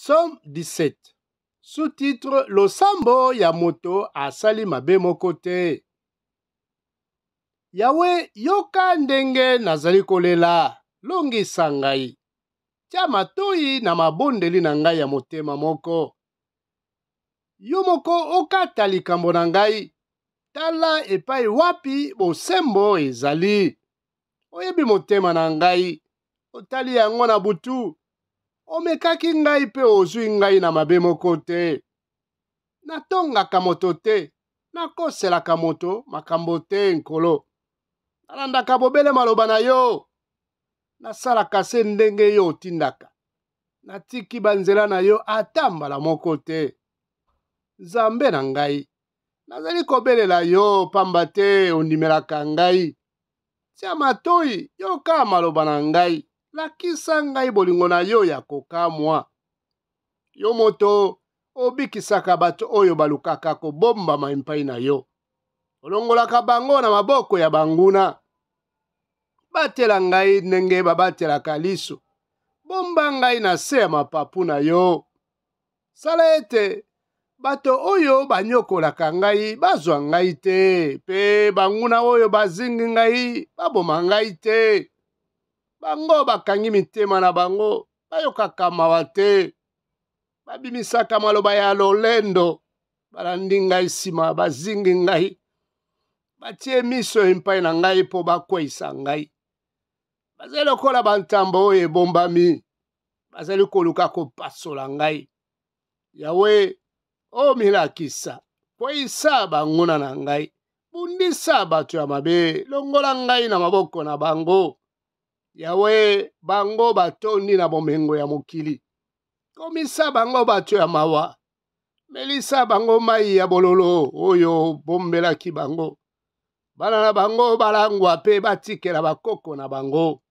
Psaume 17. Sous-titre Losambo ya moto asali mabe moko te. Yawe, yoka ndenge nazali kolela, longisa ngai. Tia matoi na mabondeli na ngai ya motema moko. Yo moko okata likambo na ngai. Tala epai wapi bosembo ezali. Oyebi motema na ngai, otali yango na butu. Omekaki ngai mpe ozwi ngai na mabe moko te. Natongaka moto te, nakoselaka moto makambo te, Nkolo. Nalandaka bobele maloba na yo. Nasalaka se ndenge yo otindaka. Natiki banzela na yo ata mbala moko te. Nzambe na ngai, nazali kobelela yo pamba te ondimelaka ngai. Tia matoi, yoka maloba na ngai, lakisa ngai bolingo na yo ya kokamwa. Yo moto obikisaka bato oyo balukaka kobombama epai na yo, olongolaka bango na maboko ya banguna. Batela ngai ndenge babatelaka liso, bomba ngai na se ya mapapu na yo. Sala ete bato oyo banyokolaka ngai bazwa ngai te, mpe banguna oyo bazingi ngai baboma ngai te. Bango bakangi mitema na bango, bayokaka mawa te, babimisaka maloba ya lolendo, balandi ngai nsima, bazingi ngai, batie miso epai na ngai mpo bakweisa ngai. Bazali lokola bantambo oyo ebombami, bazali koluka kopasola ngai. Yawe, omilakisa, kweisa banguna na ngai, bundisa bato ya mabe, longola ngai na maboko na bango. Yawe, bango batondi na bomengo ya mokili, komisa bango bato ya mawa, melisa bango mai ya bololo oyo obombelaki bango. Bana na bango balangwa mpe batikela bakoko na bango.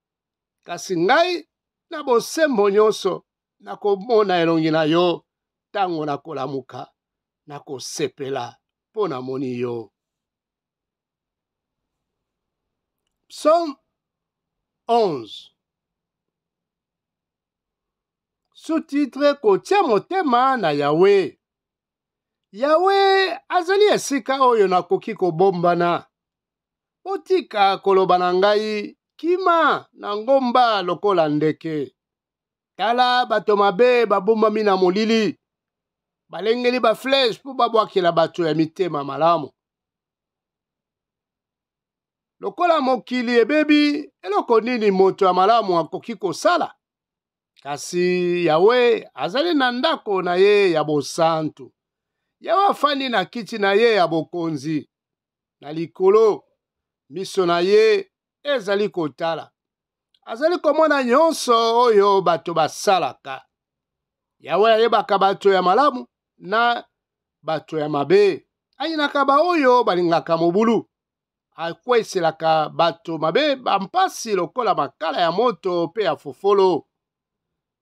Kasi ngai, na bosembo nyonso, nakomona elongi na yo ntango nakolamuka, nakosepela mpo namoni yo. Psaume 11. Sous-titre Kotia motema na Yawe. Yawe azali esika oyo nakoki kobombana. Botika koloba na ngai, kima na ngomba lokola ndeke. Tala bato mabe babombami na molili, balengeli ba flèche mpo babwakela bato ya mitema malamu. Lokola mokili ebebi, eloko nini moto ya malamu akoki kosala? Kasi Yawe azali na ndako na ye ya bosantu. Yawe afandi na kiti na ye ya bokonzi na likolo, miso na ye ezali kotala. Azali komona nyonso oyo bato basalaka. Yawe ayebaka bato ya malamu na bato ya mabe. Ayinaka baoyo balingaka mobulu. Akweiselaka bato mabe bampasi lokola makala ya moto mpe ya fofolo.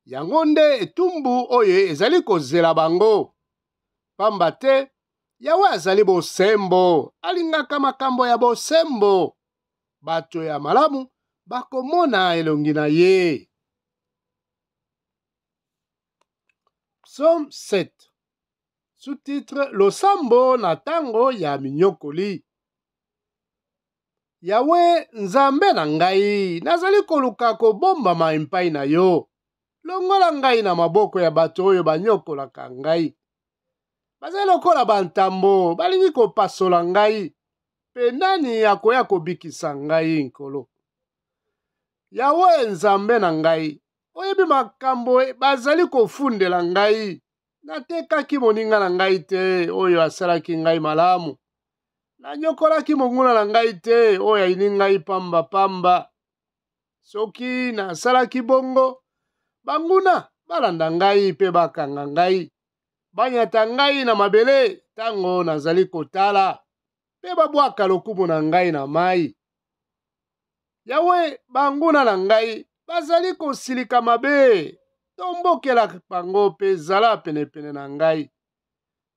Yango nde etumbu oyo ezali kozela bango. Pamba te Yawe azali bosembo, alingaka makambo ya bosembo. Bato ya malamu bakomona elongi na ye. Psaume 7. Sous-titre Losambo na tango ya minyokoli. Yawe Nzambe na ngai, nazali koluka kobombama epai na yo. Longola ngai na maboko ya bato oyo banyokolaka ngai. Bazali lokola bantambo, balingi kopasola ngai. Mpe nani akoya kobikisa ngai, Nkolo? Yawe Nzambe na ngai, oyebi makambo bazali kofundela ngai. Natekaki moninga na ngai te oyo asalaki ngai malamu. Nanyokolaki monguna na ngai te oyo ayini ngai pamba pamba. Soki nasalaki bongo, banguna balanda ngai mpe bakanga ngai, banyata ngai na mabele ntango nazali kotala, mpe babwaka lokumu na ngai na mai. Yawe, banguna na ngai bazali kosilika mabe, tombokela bango mpe zala penepene na ngai.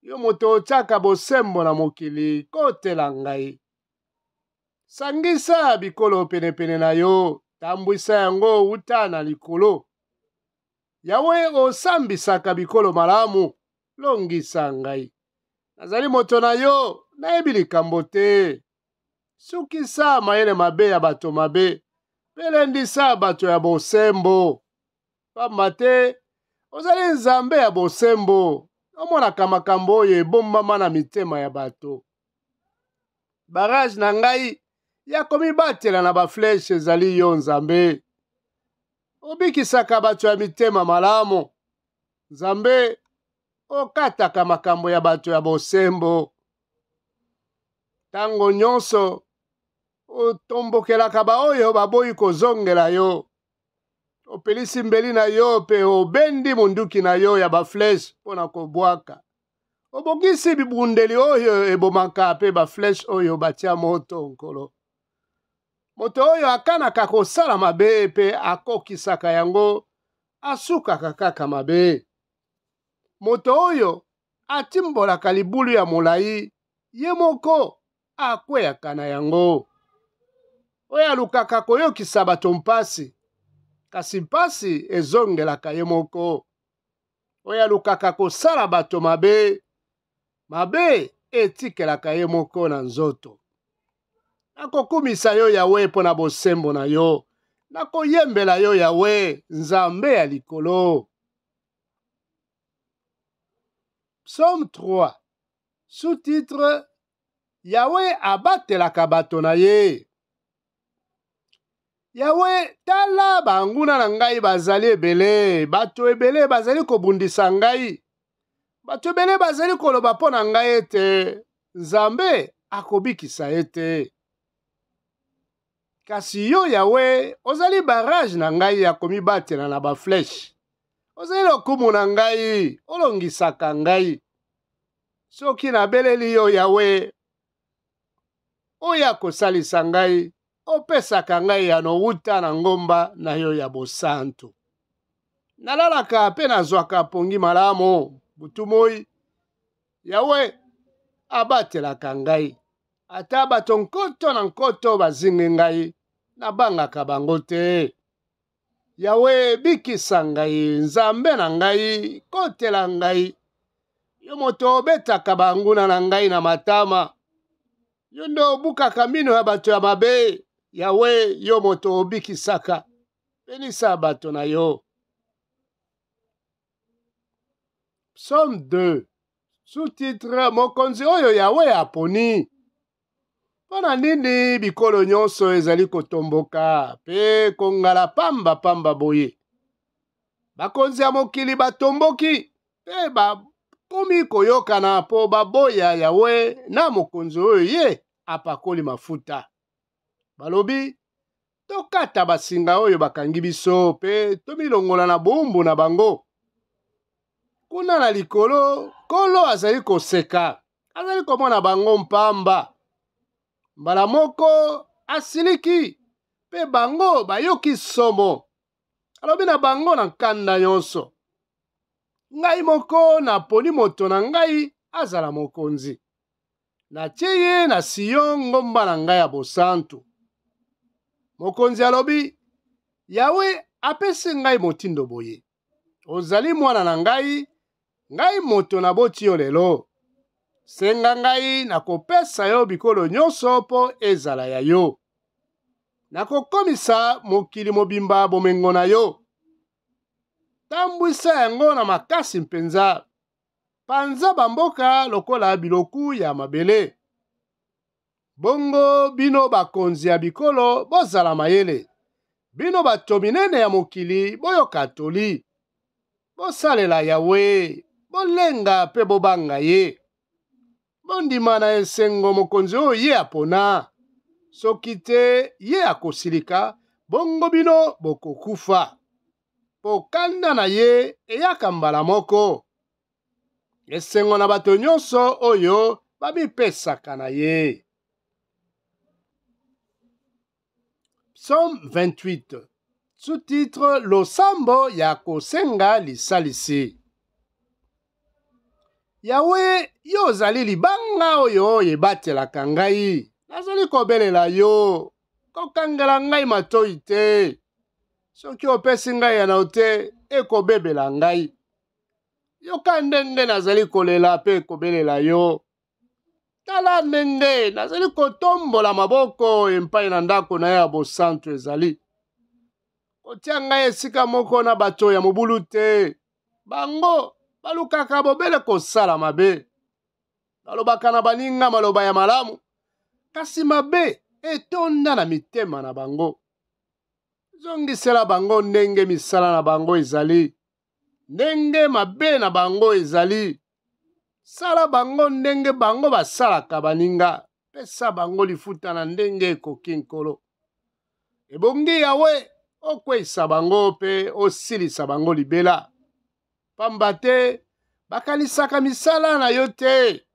Yo moto otiaka bosembo na mokili, kotela ngai. Sangisa bikolo penepene na yo, tambwisa yango wuta na likolo. Yawe, osambisaka bikolo malamu, longisa ngai. Nazali moto na yo, nayebi likambo te. Sukisa mayele mabe ya bato mabe, mpe lendisa bato ya bosembo. Pamba te ozali Nzambe ya bosembo, omonaka makambo oyo ebombama na mitema ya bato. Barage na ngai ya komibatela na bafleshe ezali yo, Nzambe. Obikisaka bato ya mitema malamu. Nzambe, okataka makambo ya bato ya bosembo. Ntango nyonso otombokelaka baoyo baboyi kozongela yo. Opelisi mbeli na yo mpe obendi monduki na yo ya bafleshe mpo na kobwaka. Obongisi bibundeli oyo ebomaka mpe bafleshe oyo batia moto, Nkolo. Moto oyo akanaka kosala mabe mpe akokisaka yango asukaka kaka mabe. Moto oyo atimbolaka libulu ya molai ye moko akweyaka na yango. Oyo alukaka koyokisa bato mpasi, kasi mpasi ezongelaka ye moko. Oyo alukaka kosala bato mabe, mabe etikelaka ye moko na nzoto. Nakokumisa yo, Yawe, mpo na bosembo na yo. Nakoyembela yo, Yawe, Nzambe ya likolo. Psaume 3, sous-titre Yawe abatelaka bato na ye. Yawe, tala banguna na ngai bazali ebele, bato ebele bazali kobundisa ngai. Bato ebele bazali koloba mpo na ngai ete Nzambe akobikisa ye te. Kasi yo, Yawe, ozali barage na ngai ya komibatela na bafleshe. Ozali lokumu na ngai, olongisaka ngai. Soki nabeleli yo, Yawe, oyo akosalisa ngai, opesaka ngai eyano wuta na ngomba na yo ya bosantu. Nalalaka mpe nazwaka pongi malamu butu moi. Yawe abatelaka ngai. Ata bato nkoto na nkoto bazingi ngai, nabangaka bango te. Yawe, bikisa ngai, Nzambe na ngai, kotela ngai. Yo moto obetaka banguna na ngai na matama. Yo nde obukaka mino ya bato ya mabe. Yawe, yo moto obikisaka. Benisa bato na yo. Psaume 2, sous-titre Mokonzi oyo Yawe aponi. Mpo na nini bikolo nyonso ezali kotomboka mpe kongala pamba pamba boye? Bakonzi ya mokili batomboki mpe bakomi koyokana mpo baboya Yawe na mokonzi oyo ye apakoli mafuta. Balobi, Tokata basinga oyo bakangi biso mpe tomilongola na boumbu na bango. Kuna na likolo, Nkolo azali koseka, azali komona bango mpamba. Mbala moko asiliki, mpe bango bayoki somo. Alobi na bango na nkanda nyonso, Ngai moko naponi moto na ngai azala mokonzi. Natie ye na Sion, ngomba na ngai ya bosantu. Mokonzi alobi, Yawe apesi ngai motindo boye: Ozali mwana na ngai, ngai moto naboti yo lelo. Senga ngai, nakopesa yo bikolo nyonso mpo ezala ya yo. Nakokomisa mokili mobimba bomengo na yo. Tambwisa yango na makasi mpenza. Panza bamboka lokola biloku ya mabele. Bongo bino bakonzi ya bikolo, bozala mayele. Bino bato minene ya mokili, boyoka toli. Bosalela Yawe, bolenga mpe bobanga ye. Bondima na esengo mokonzi oyo ye apona. Soki te, ye akosilika, bongo bino bokokufa. Mpo kanda na ye eyaka mbala moko. Esengo na bato nyonso oyo bamipesaka na ye. Psaume 28, sous-titre Losambo ya kosenga lisalisi. Yawe, yo ozali libanga oyo ebatelaka ngai. Nazali kobelela yo, kokangela ngai matoi te. Soki opesi ngai eyano te, ekobebela ngai. Yoka ndenge nazali kolela mpe kobelela yo. Tala ndenge nazali kotombola maboko epai na ndako na yo ya bosantu ezali. Kotia ngai esika moko na bato ya mobulu te. Bango balukaka bobele kosala mabe. Balobaka na baninga maloba ya malamu, kasi mabe etonda na mitema na bango. Zongisela bango ndenge misala na bango ezali, ndenge mabe na bango ezali. Sala bango ndenge bango basalaka baninga, pesa bango lifuta na ndenge ekoki Nkolo. Ebongi Yawe okweisa bango mpe osilisa bango libela, pamba te bakanisaka misala na yo te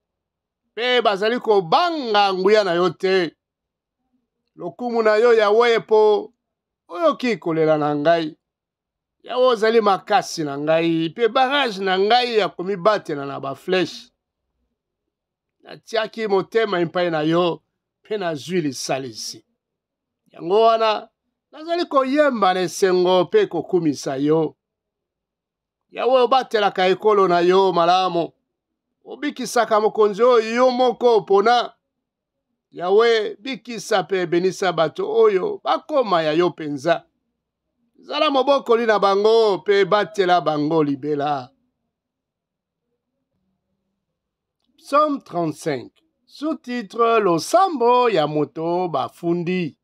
mpe bazali kobanga nguya na yo te. Lokumu na yo Yawe, mpo oyoki kolela na ngai. Yawe, ozali makasi na ngai mpe barage na ngai ya komibatela na bafleshe. Natiaki motema epai na yo mpe nazwi lisalisi. Yango wana nazali koyemba na esengo mpe kokumisa yo. Yawe, obatelaka ekolo na yo malamu, obikisaka mokonzi oyo yo moko opona. Yawe, bikisa mpe benisa bato oyo bakoma ya yo mpenza. Zala mobokoli na bango mpe batela bango libela. Psaume 35, sous-titre Losambo ya moto bafundi.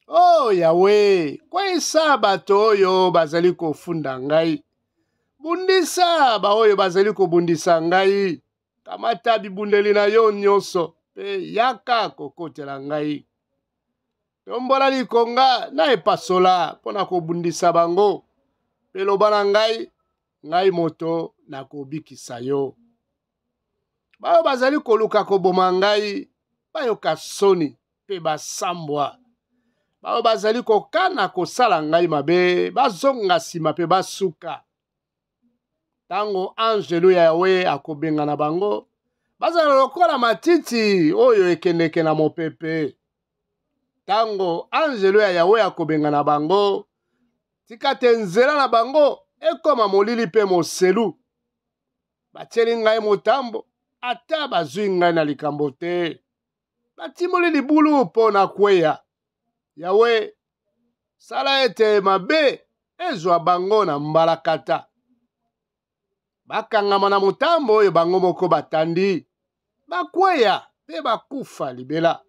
O oh, Yawe, kweyisa bato oyo bazali kofunda ngai. Bundisa baoyo bazali kobundisa ngai. Kamata bibundeli na yo nyonso mpe yaka kokotela ngai. Tombola likonga na epasola mpo na kobundisa bango, mpe loba na ngai, ngai moto nakobikisa yo. Baoyo bazali koluka koboma ngai bayoka soni mpe basambwa. Baoyo bazali kokana kosala ngai mabe bazonga nsima mpe basuka. Ntango anjelu ya Yawe akobengana bango, bazala lokola matiti oyo ekendeke na mopepe. Ntango anjelu ya Yawe akobengana bango, tika te nzela na bango ekoma molili mpe moselu. Batieli ngai motambo, ata bazwi ngai na likambo te. Batimoli libulu mpo na kweya. Yawe, sala ete mabe ezwa bango na mbalakata. Bakangama na motambo oyo bango moko batandi, bakweya mpe bakufa libela.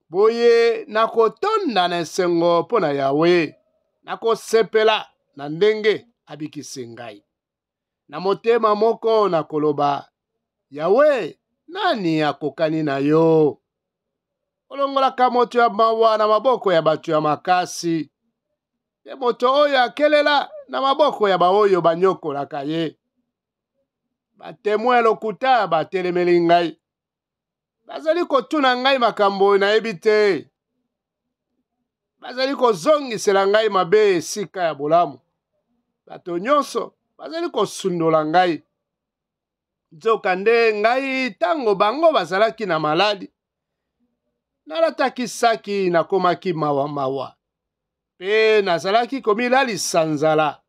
Boye nakotonda na esengo mpo na Yawe, nakosepela na ndenge abikisi ngai. Na motema moko nakoloba, Yawe, nani akokani na yo? Olongolaka moto ya mawa na maboko ya bato ya makasi, mpe moto oyo akelela na maboko ya baoyo banyokolaka ye. Batemwe ya lokuta batelemeli ngai, bazali kotuna ngai makambo oyo nayebi te. Bazali kozongisela ngai mabe esika ya bolamu. Bato nyonso bazali kosundola ngai. Nzokande ngai, ntango bango bazalaki na maladi, nalataki saki, nakomaki mawa mawa, mpe nazalaki komilalisa nzala.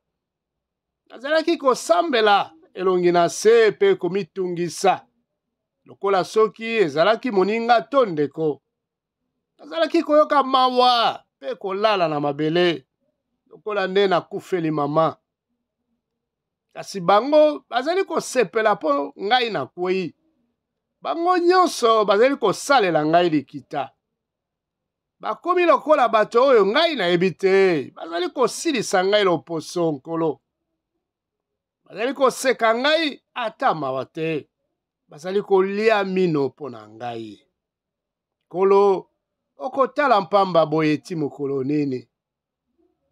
Nazalaki kosambela elongi na se mpe komitungisa lokola soki ezalaki moninga to ndeko. Nazalaki koyoka mawa mpe kolala na mabele lokola nde nakufeli mama. Kasi bango bazali kosepela mpo ngai nakwei. Bango nyonso bazali kosalela ngai likita. Bakomi lokola bato oyo ngai nayebi te. Bazali kosilisa ngai loposo, Nkolo. Bazali koseka ngai ata mawa te. Bazali kolia mino mpo na ngai. Nkolo, okotala mpamba boye ti mokolo nini?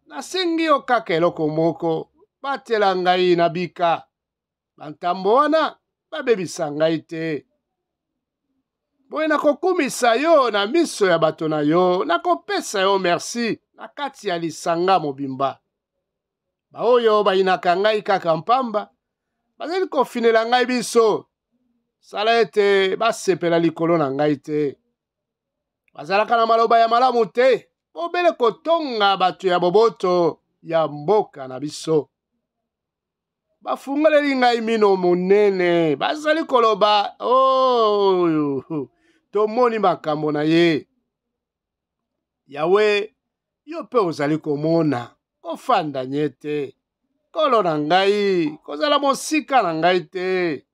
Nasengi yo kaka eloko moko, batela ngai nabika. Bantambo wana babebisa ngai te. Boye nakokumisa yo na miso ya bato na yo, nakopesa yo merci na kati ya lisanga mobimba. Baoyo bayinaka ngai kaka mpamba bazali kofinela ngai biso. Sala ete basepela likolo na ngai te. Bazalaka na maloba ya malamu te. Bobele kotonga bato ya boboto ya mboka na biso. Bafungoleli ngai mino monene, bazali koloba, oh, tomoni makambo na ye. Yawe, yo mpe ozali komona, kofanda nye te. Nkolo na ngai, kozala mosika na ngai te.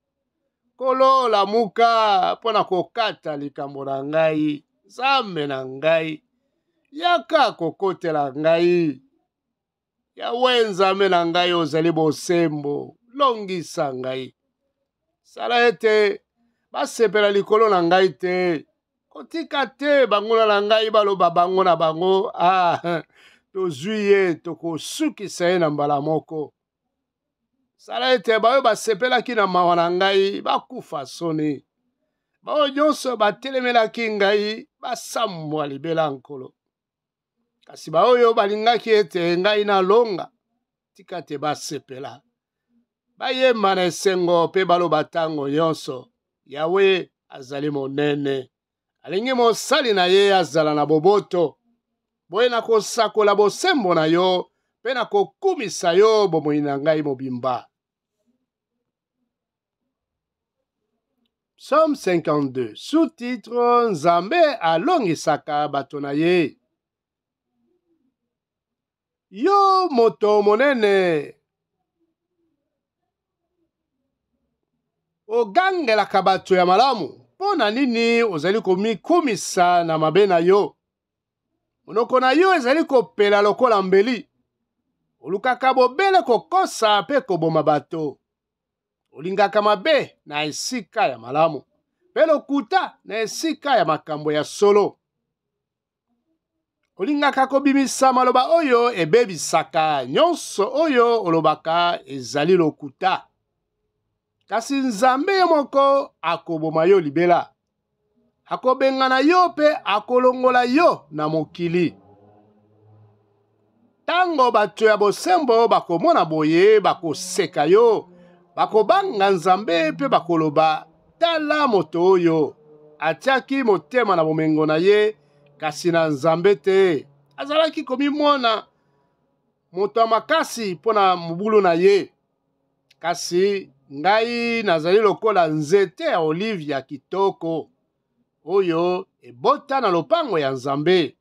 Nkolo, lamuka mpo na kokata likambo na ngai. Nzambe na ngai, yaka kokotela ngai. Yawe Nzambe na ngai, ozali bosembo, longisa ngai. Sala ete basepela likolo na ngai te, kotika te banguna na ngai baloba bango na bango, ah, tozwi ye, tokosukisa ye na mbala moko. Sala ete baoyo basepelaki na mawa na ngai bakufa soni, baoyo nyonso batelemelaki ngai basambwa libela, Nkolo. Kasi baoyo balingaki ete ngai nalonga, tika te basepela, bayemba na esengo mpe baloba ntango nyonso, Yawe azali monene, alingi mosali na ye azala na boboto. Boye nakosakola bosembo na yo mpe nakokumisa yo bomoi na ngai mobimba. Psaume 52, sous-titre Nzambe alongisaka bato na ye. Yo moto monene, ogangelaka bato ya malamu, mpo na nini ozali komikumisa na mabe na yo? Monoko na yo ezali kopela lokola mbeli, olukaka bobele kokosa mpe koboma bato. Olingaka mabe na esika ya malamu, mpe lokuta na esika ya makambo ya solo. Olingaka kobimisa maloba oyo ebebisaka, nyonso oyo olobaka ezali lokuta. Kasi Nzambe ye moko akoboma yo libela, akobengana yo mpe akolongola yo na mokili. Ntango bato ya bosembo bakomona boye, bakoseka yo, bakobanga Nzambe mpe bakoloba, tala moto oyo atiaki motema na bomengo na ye, kasi na Nzambe te. Azalaki komimona moto ya makasi mpo na mobulu na ye. Kasi ngai nazali lokola nzete ya olive ya kitoko oyo ebota na lopango ya Nzambe.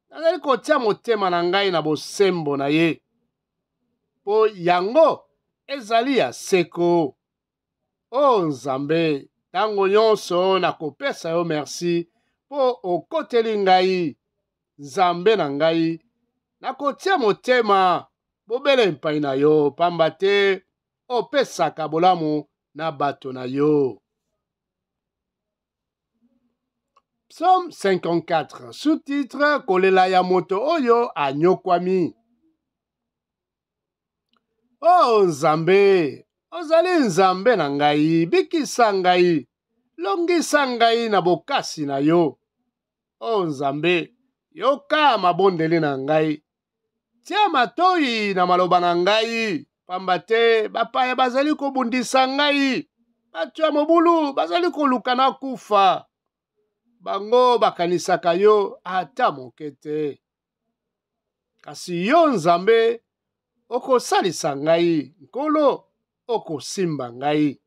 Nazali kotia motema na ngai na bosembo na ye, mpo yango ezali ya seko. O Nzambe, ntango nyonso nakopesa yo merci mpo okoteli ngai. Nzambe na ngai, nakotia motema bobele epai na yo, pamba te opesaka bolamu na bato na yo. Psaume 54, sous-titre Kolela ya moto oyo anyokwami. O Nzambe, ozali Nzambe na ngai, bikisa ngai, longisa ngai na bokasi na yo. O Nzambe, yoka mabondeli na ngai, tia matoi na maloba na ngai, pamba te bapaya bazali kobundisa ngai, bato ya mobulu bazali koluka nakufa. Bango bakanisaka yo ata moke te. Kasi yo Nzambe, okosalisa ngai, Nkolo, okosimba ngai.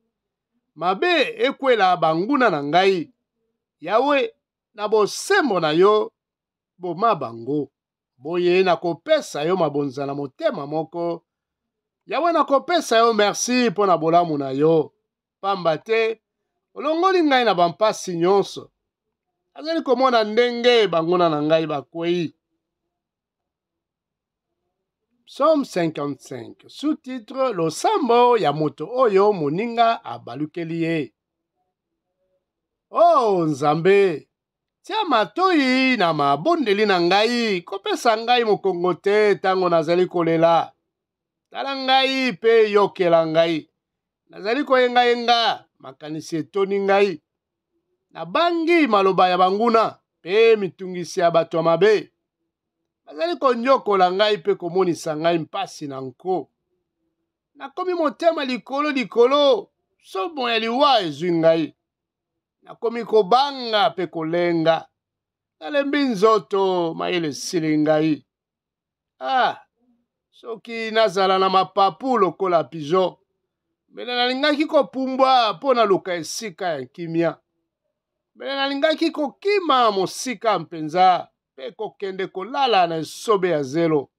Mabe ekwela banguna na ngai, Yawe, na bosembo na yo, boma bango. Boye nakopesa yo mabonza na motema moko. Yawe, nakopesa yo merci mpo na bolamu na yo, pamba te olongoli ngai na bampasi nyonso. Nazali komona ndenge banguna na ngai bakwei. Psaume 55, sous-titre Losambo ya moto oyo moninga abalukeli ye. Oh Nzambe, tia matoi na mabondeli na ngai, kopesa ngai mokongo te ntango nazali kolela. Tala ngai mpe yokela ngai. Nazali koyengayenga, makanisi etondi ngai. Nabangi maloba ya banguna mpe mitungisi ya bato ya mabe. Bazali konyokola ngai mpe komonisa ngai mpasi na nko. Nakomi motema likolo likolo, somo ya liwa ezwi ngai. Nakomi kobanga mpe kolenga. Nalembi nzoto, mayele esili ngai. Ah, soki nazala na mapapu lokola pigeon, mbele nalingaki kopumbwa mpo naluka esika ya kimia. Mbele nalingaki kokima mosika mpenza mpe kokende kolala na esobe ya zelo.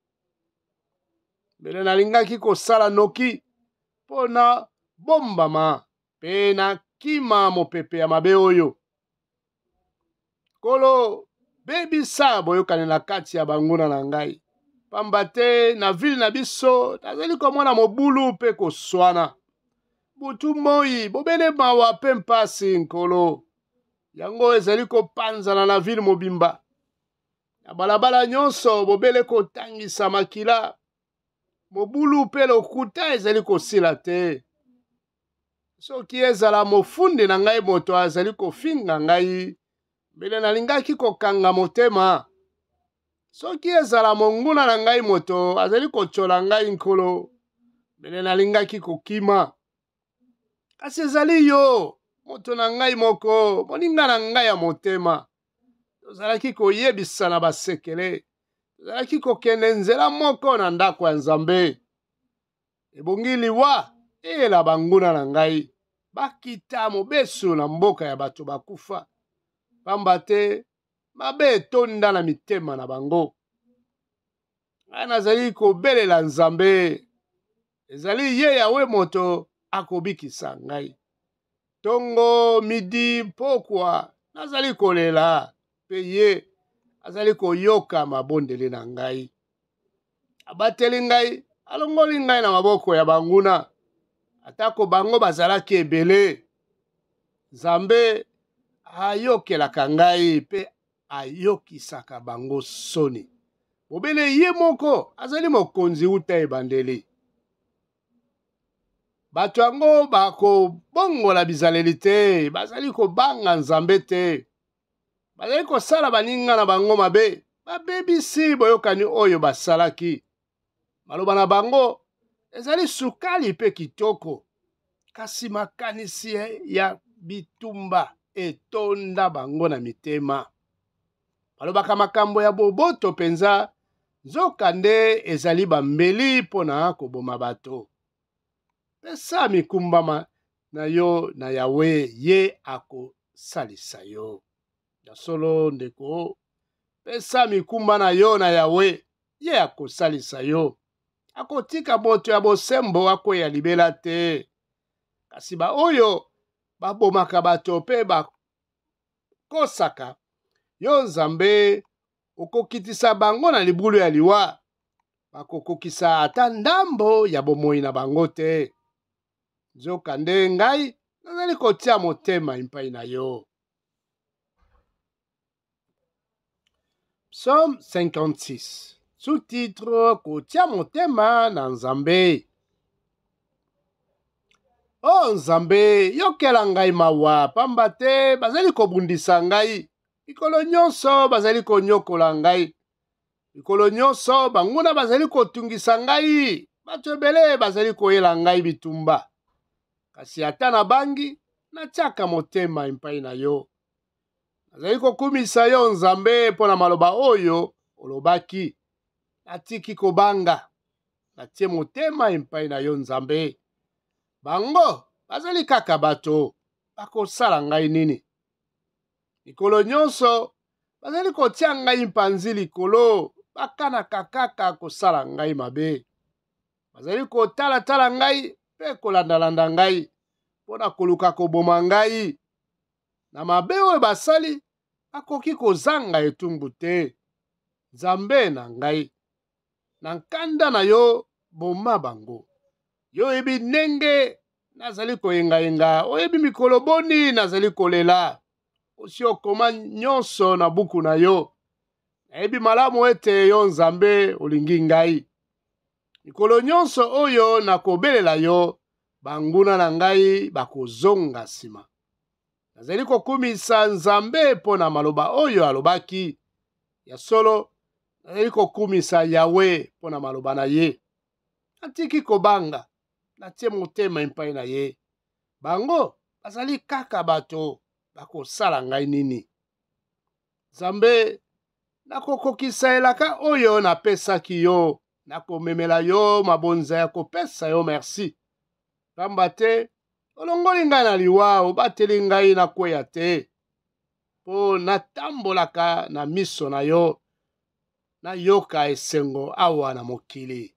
Mbele nalingaki kosala noki mpo na bombama mpe nakima mopepe ya mabe oyo. Nkolo, bebisa boyokani na kati ya banguna na ngai, pamba te na vile na biso nazali komona mobulu mpe koswana butu moi, bobele mawa mpe mpasi. Nkolo, yango ezali kopanzana na vile mobimba, na balabala nyonso bobele kotangisa makila, mobulu mpe lokuta ezali kosila te. Soki ezala mofundi na ngai moto azali kofinga ngai, mbele nalingaki kokanga motema. Soki ezala monguna na ngai moto azali kotyola ngai, Nkolo, mbele nalingaki kokima. Kasi ezali yo, moto na ngai moko, moninga na ngai ya motema. Tozalaki koyebisana basekele, tozalaki kokende nzela moko na ndako ya Nzambe. Ebongi liwa eyela banguna na ngai, bakita mobesu na mboka ya bato bakufa, pamba te mabe etonda na mitema na bango. Ngai nazali kobelela Nzambe, ezali ye Yawe moto akobikisa ngai. Tongo, midi, mpokwa, nazali kolela, mpe ye azali koyoka mabondeli na ngai. Abateli ngai, alongoli ngai na maboko ya banguna, atako bango bazalaki ebele. Nzambe ayokelaka ngai mpe ayokisaka bango soni. Bobele ye moko azali mokonzi uta ebandeli. Bato yango bakobongola bizaleli te, bazali kobanga Nzambe te, bazali kosala baninga na bango mabe, babebisi boyokani oyo basalaki. Maloba na bango ezali sukali mpe kitoko, kasi makanisi ya bitumba etonda bango na mitema. Balobaka makambo ya boboto mpenza, nzokande ezali bambeli mpo na koboma bato. Pesa mikumba na yo na Yawe, ye akosalisa yo. Ya solo ndeko, pesa mikumba na yo na Yawe, ye akosalisa yo. Akotika moto ya bosembo akweya libela te. Kasi baoyo babomaka bato mpe bakosaka, yo Nzambe okokitisa bango na libulu ya liwa, bakokokisa ata ndambo ya bomoi na bango te. Nzokande ngai nazali kotia motema epai na yo. Psaume 56, sous-titre Kotia motema na Nzambe. O Nzambe, yokela ngai mawa, pamba te bazali kobundisa ngai. Mikolo nyonso bazali konyokola ngai. Mikolo nyonso banguna bazali kotungisa ngai. Bato ebele bazali koyela ngai bitumba. Kasi ata nabangi, natiaka motema epai na yo. Nazali kokumisa yo Nzambe mpo na maloba oyo olobaki. Natiki kobanga, natie motema epai na yo Nzambe. Bango bazali kaka bato, bakosala ngai nini? Mikolo nyonso bazali kotia ngai mpanzi likolo, bakanaka kaka kosala ngai mabe. Bazali kotalatala ngai mpe kolandalanda ngai mpo na koluka koboma ngai. Na mabe oyo basali, bakoki kozanga etumbu te. Nzambe na ngai, na nkanda na yo, boma bango. Yo oyebi ndenge nazali koyengayenga, oyebi mikolo boni nazali kolela. Osi okoma nyonso na buku na yo. Nayebi malamu ete yo Nzambe olingi ngai. Mikolo nyonso oyo nakobelela yo, banguna na ngai bakozonga nsima. Nazali kokumisa Nzambe mpo na maloba oyo alobaki. Ya solo, nazali kokumisa Yawe mpo na maloba na ye. Natiki kobanga, natie motema epai na ye. Bango bazali kaka bato, bakosala ngai nini? Nzambe, nakokokisa elaka oyo napesaki yo, nakomemela yo mabonza ya kopesa yo merci. Pamba te olongoli ngai na liwa, obateli ngai nakweya te, mpo natambolaka na miso na yo, nayoka esengo awa na mokili.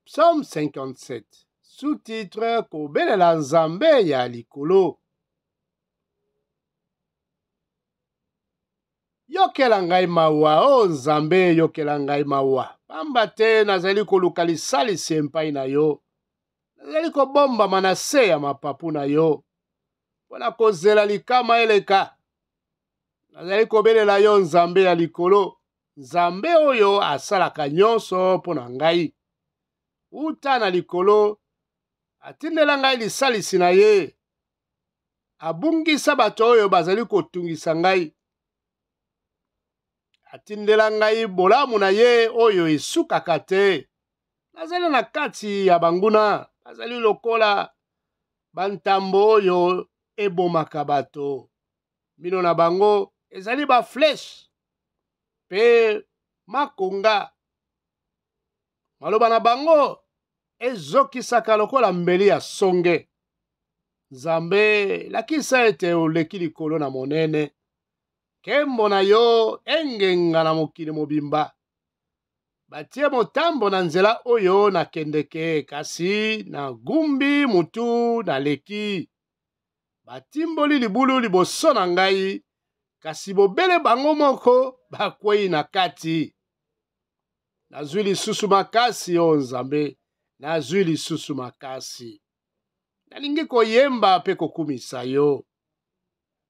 Psaume 57, sous-titre Kobelela Nzambe ya likolo. Yokela ngai mawa, o oh Nzambe, yokela ngai mawa, pamba te nazali koluka lisalisi epai na yo. Nazali kobombama na se ya mapapu na yo mpo na kozela likama eleka. Nazali kobelela yo, Nzambe ya likolo, Nzambe oyo asalaka nyonso mpo na ngai. Uta na likolo, atindela ngai lisalisi na ye. Abungisa bato oyo bazali kotungisa ngai. Atindela ngai bolamu na ye oyo esukaka te. Nazali na kati ya banguna, bazali lokola bantambo oyo ebomaka bato. Mino na bango ezali ba flèche mpe makonga. Maloba na bango ezokisaka lokola mbeli ya songe. Nzambe, lakisa ete oleki likolo na monene. Nkembo na yo engenga na mokili mobimba. Batie motambo na nzela oyo nakendeke, kasi nagumbi mutu naleki. Batimboli libulu liboso na ngai, kasi bobele bango moko bakwei na kati. Nazwi lisusu makasi, o Nzambe, nazwi lisusu makasi. Nalingi koyemba mpe kokumisa yo.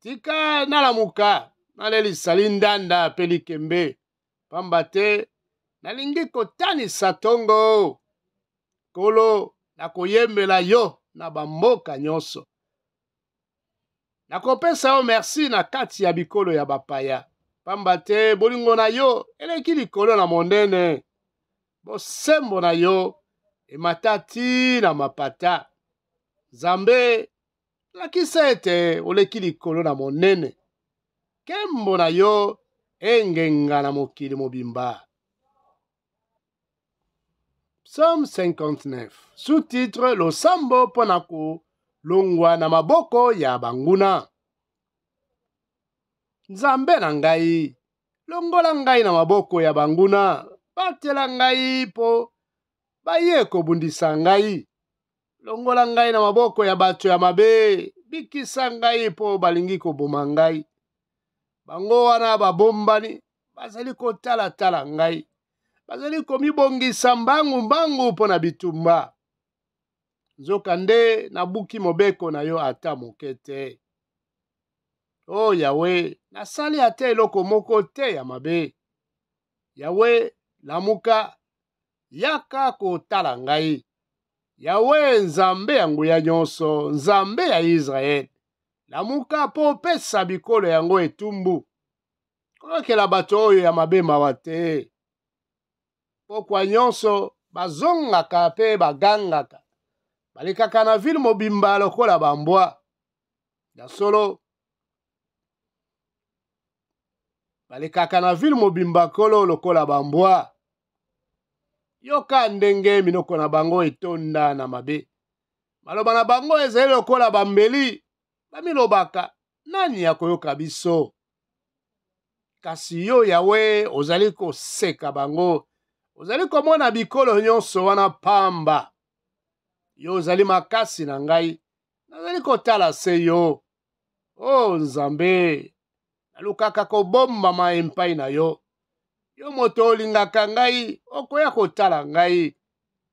Tika nalamuka, nalelisa lindanda mpe likembe, pamba te nalingi kotanisa tongo. Nkolo, nakoyembela yo na bamboka nyonso. Nakopesa yo merci na kati ya bikolo ya bapaya, pamba te bolingo na yo eleki likolo na monene, bosembo na yo emata ti na mapata. Nzambe, lakisa ete oleki likolo na monene, nkembo na yo engenga na mokili mobimba. Psaume 59, sous-titre Losambo mpo na kolongwa na maboko ya banguna. Nzambe na ngai, longola ngai na maboko ya banguna, batela ngai mpo baye kobundisa ngai. Longola ngai na maboko ya bato ya mabe, bikisa ngai mpo balingi koboma ngai. Bango wana babombani, bazali kotalatala ngai, bazali komibongisa mbangu mbangu mpo na bitumba. Nzokande nabuki mobeko na yo ata moke te. O oh, Yawe, nasali ata eloko moko te ya mabe. Yawe, lamuka, yaka kotala ngai. Yawe, Nzambe ya nguya nyonso, Nzambe ya Yisraele, lamuka mpo opesa bikolo yango etumbu. Koyokela bato oyo ya mabe mawa te. Pokwa nyonso bazongaka mpe bagangaka, balekaka na ville mobimba lokola bambwa. Ya solo, balekaka na ville mobimba kolo lokola bambwa. Yoka ndenge minoko na bango etonda na mabe. Maloba na bango ezali lokola bambeli, bamilobaka, nani akoyoka biso? Kasi yo Yawe ozali koseka bango, ozali komona bikolo nyonso wana pamba. Yo ozali makasi na ngai, nazali kotala se yo. O oh, Nzambe, nalukaka kobombama epai na yo. Yo moto olingaka ngai, okoya kotala ngai.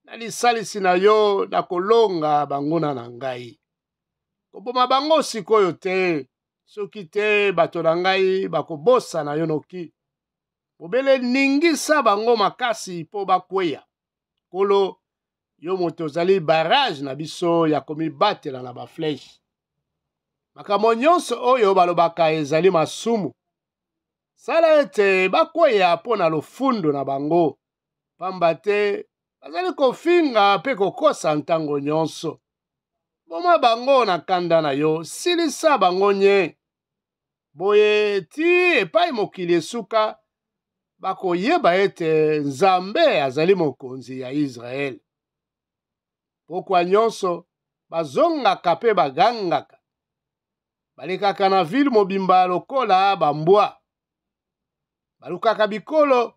Na lisalisi na yo nakolonga banguna na ngai. Koboma bango sikoyo te, soki te bato na ngai bakobosana yo noki. Bobele ningisa bango makasi mpo bakweya. Nkolo, yo moto ozali barrage na biso ya komibatela na bafleshe. Makambo nyonso oyo balobaka ezali masumu. Sala ete bakweya mpo na lofundu na bango, pamba te bazali kofinga mpe kokosa ntango nyonso. Boma bango na kanda na yo, silisa bango nye. Boye tii epai mokili esuka, bakoyeba ete Nzambe azali mokonzi ya Yisraele. Pokwa nyonso bazongaka mpe bagangaka, balekaka na ville mobimba lokola bambwa, balukaka bikolo,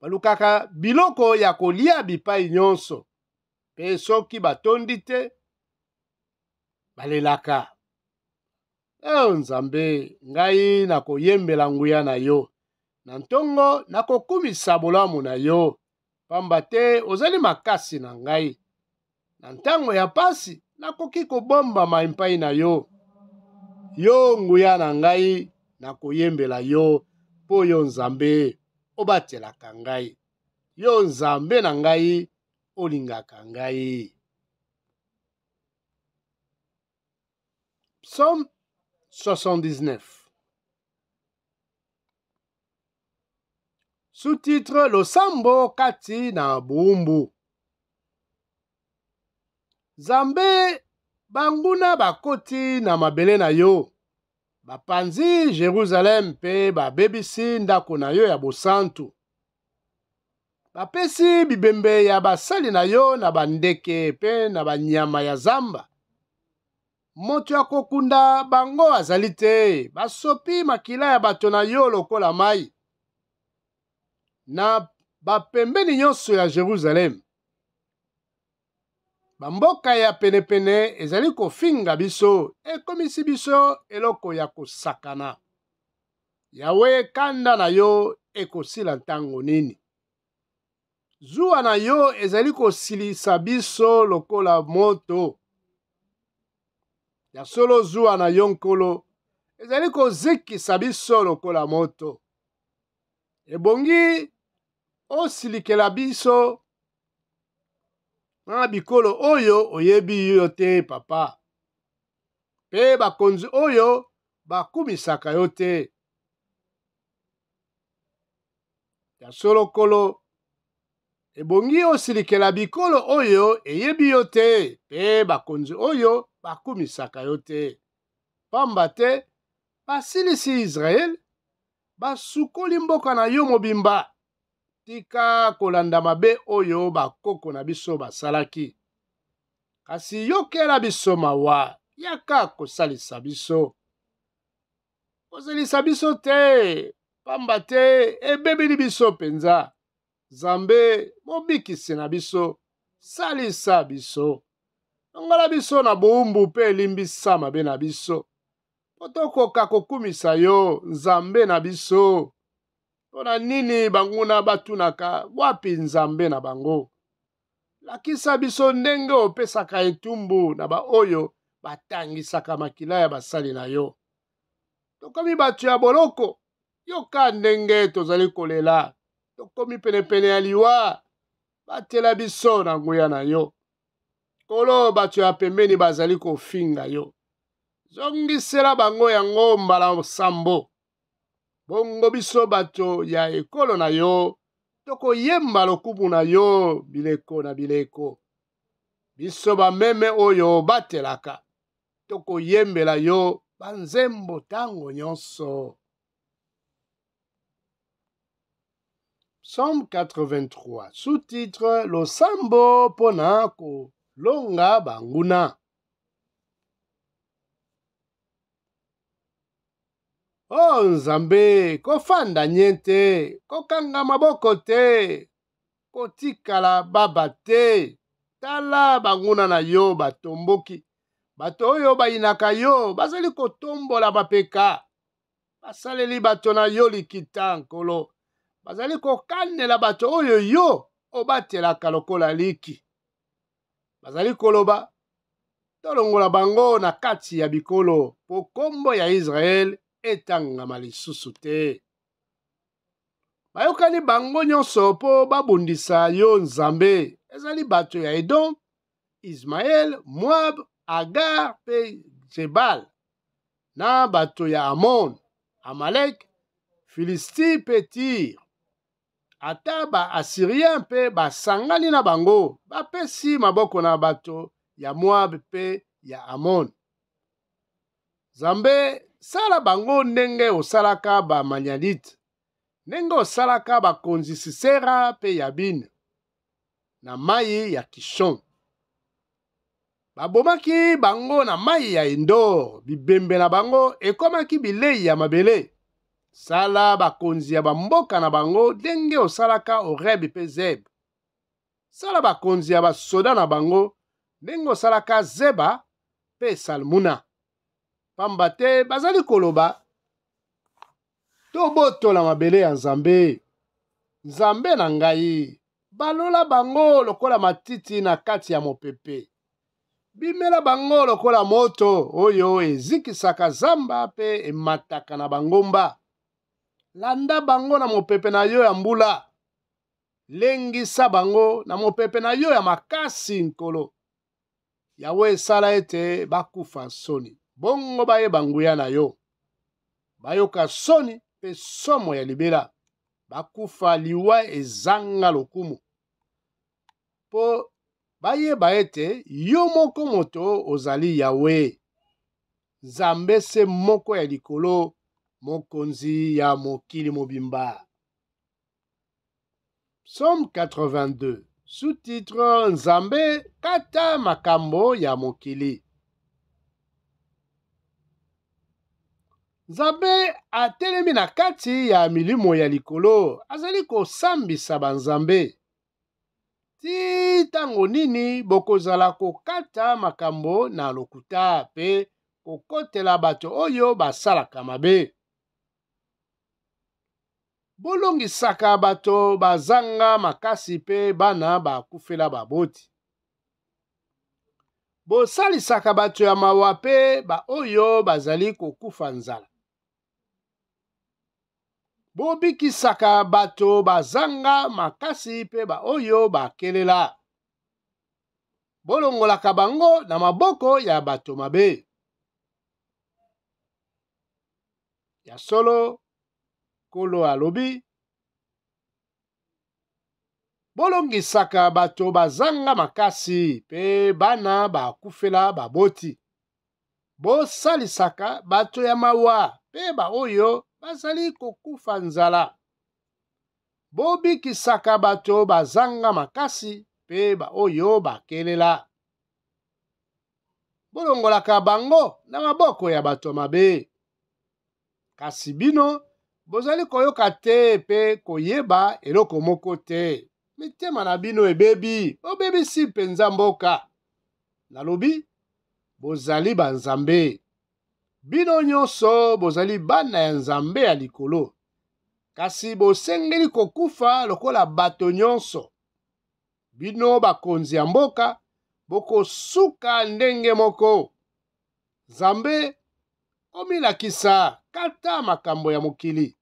balukaka biloko ya kolia bipai nyonso, mpe soki batondi te balelaka. E Nzambe, ngai nakoyembela nguya na yo. Na ntongo nakokumisa bolamu na yo, pamba te ozali makasi na ngai. Na ntango ya pasi nakoki kobombama epai na yo. Yo nguya na ngai, nakoyembela yo, mpo yo Nzambe obatelaka ngai. Yo Nzambe na ngai olingaka ngai. Psaume 79. Sous-titre Losambo kati na boumbu. Nzambe, banguna bakoti na mabele na yo, bapanzi Jerusalem mpe babebisi ndako na yo ya bosantu. Bapesi bibembe ya basali na yo na bandeke mpe na banyama ya zamba. Moto ya kokunda bango azali te. Basopi makila ya bato na yo lokola mai na bapembeni nyonso ya Jerusalem. Bamboka ya penepene ezali kofinga biso, ekomisi biso eloko ya kosakana. Yawe, kanda na yo ekosila ntango nini? Zuwa na yo ezali kosilisa biso lokola moto. Ya solo, zuwa na yo, Nkolo, ezali kozikisa biso lokola moto. Ebongi osilikela biso na bikolo oyo oyebi yo te, papa, mpe bakonzi oyo bakumisaka yo te. Ya solo, Nkolo, ebongi osilikela bikolo oyo eyebi yo te mpe bakonzi oyo bakumisaka yo te, pamba te basilisi Yisraele, basukoli mboka na yo mobimba. Tika kolanda mabe oyo bakoko na biso basalaki, kasi yokela biso mawa, yaka kosalisa biso. Kozelisa biso te, pamba te ebebeli biso mpenza. Nzambe mobikisi na biso, salisa biso. Longola biso na boumbu mpe limbisa mabe na biso, mpo tokoka kokumisa yo, Nzambe na biso. Mpo na nini banguna batunaka wapi Nzambe na bango? Lakisa biso ndenge opesaka etumbu na baoyo batangisaka makila ya basali na yo. Tokomi bato ya boloko, yoka ndenge tozali kolela. Tokomi penepene ya liwa, batela biso na nguya na yo. Nkolo, bato ya pembeni bazali kofinga yo, zongisela bango yango mbala sambo. Bongo biso bato ya ekolo na yo tokoyemba lokumu na yo bileko na bileko. Biso bameme oyo obatelaka tokoyembela yo banzembo ntango nyonso. Psaume 83, sous-titre Losambo mpo na kolonga banguna. O oh, Nzambe, kofanda nye te, kokanga maboko te, kotikala baba te. Tala banguna na yo batomboki, bato oyo bayinaka yo bazali kotombola mapeka. Basaleli bato na yo likita, Nkolo, bazali kokanela bato oyo yo obatelaka lokola liki. Bazali koloba, tolongola bango na kati ya bikolo, mpo nkombo ya Israele etangama lisusu te. Bayokani bango nyonso mpo babundisa yo, Nzambe. Ezali bato ya Edom, Ismaele, Moab, Agar mpe Jebal, na bato ya Amon, Amalek, Filisti mpe Tire. Ata ba-Asirien mpe basangani na bango, bapesi maboko na bato ya Moabe mpe ya Amone. Nzambe, sala bango ndenge osalaka Bamanianite, ndenge osalaka bakonzi Sisera mpe Yabine na mai ya Kishon. Babomaki bango na mai ya Endor, bibembe na bango ekomaki bilei ya mabele. Sala bakonzi ya bamboka na bango ndenge osalaka Oreb mpe Zeb. Sala bakonzi ya basoda na bango ndenge osalaka Zeba mpe Salmuna. Pamba te bazali koloba, Tobotola mabele ya Nzambe. Nzambe na ngai, balola bango lokola matiti na kati ya mopepe. Bimela bango lokola moto oyo ezikisaka zamba mpe emataka na bangomba. Landa bango na mopepe na yo ya mbula. Lengisa bango na mopepe na yo ya makasi, Nkolo. Yawe, sala ete bakufa soni, bongo bayeba nguya na yo. Bayoka soni mpe somo ya libela, bakufa liwa ezanga lokumu, mpo bayeba ete yo moko moto ozali Yawe, Nzambe se moko ya likolo, Mokonzi ya mokili mobimba. Psaume 82, sous-titre Nzambe kata makambo ya mokili. Nzambe atelemi na kati ya milimo ya likolo, azali kosambisa banzambe. Tii ntango nini bokozala kokata makambo na lokuta mpe kokotela bato oyo basalaka mabe? Bolongisaka bato bazanga makasi mpe bana bakufela baboti. Bosalisaka bato ya mawa mpe baoyo bazali kokufa nzala. Bobikisaka bato bazanga makasi mpe baoyo bakelela. Bolongolaka bango na maboko ya bato mabe. Ya solo, Nkolo alobi, bolongisaka bato bazanga makasi mpe bana bakufela baboti. Bosalisaka bato ya mawa mpe baoyo bazali kokufa nzala. Bobikisaka bato bazanga makasi mpe baoyo bakelela. Bolongolaka bango na maboko ya bato mabe. Kasi bino bozali koyoka te mpe koyeba eloko moko te. Mitema na bino ebebi, bobebisi mpenza mboka. Nalobi, bozali banzambe. Bino nyonso bozali bana ya Nzambe ya likolo. Kasi bosengeli kokufa lokola bato nyonso. Bino bakonzi ya mboka bokosuka ndenge moko. Nzambe, omilakisa, kata makambo ya mokili,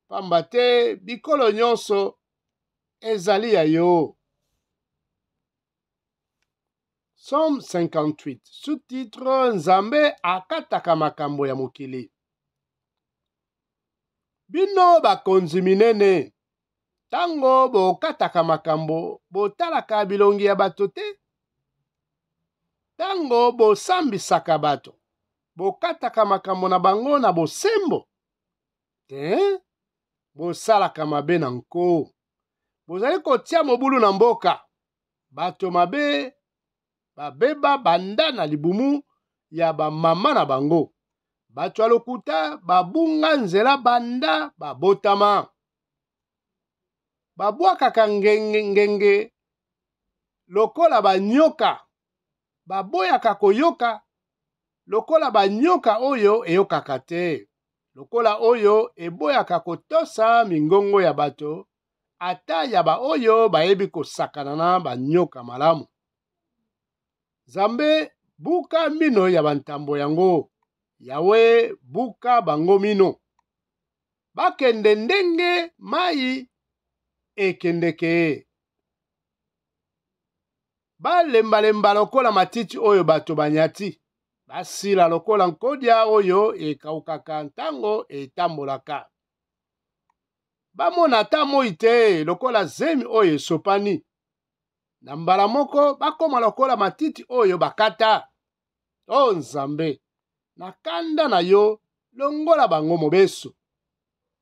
pamba te bikolo nyonso ezali ya yo. Psaume 58, sous-titre Nzambe akataka makambo ya mokili. Bino bakonzi minene, ntango bokataka makambo, botalaka bilongi ya bato te? Ntango bosambisaka bato, bokataka makambo na bango na bosembo te? Bosalaka mabe na nko, bozali kotia mobulu na mboka. Bato mabe babeba banda na libumu ya bamama na bango. Bato ya lokuta babunga nzela banda babotama. Babwakaka ngenge ngenge lokola banyoka, baboyaka koyoka lokola banyoka oyo eyokaka te, lokola oyo eboyaka kotosa mingongo ya bato, ata ya baoyo bayebi kosakana na banyoka malamu. Nzambe, buka mino ya bantambo yango. Yawe, buka bango mino. Bakende ndenge mai ekendeke. Balembalemba lokola matiti oyo bato banyati. Basila lokola nkodia oyo ekaukaka ntango etambolaka. Bamona ata moi te lokola zemi oyo esopani. Na mbala moko bakoma lokola matiti oyo bakata. O Nzambe, na kanda na yo, longola bango mobesu.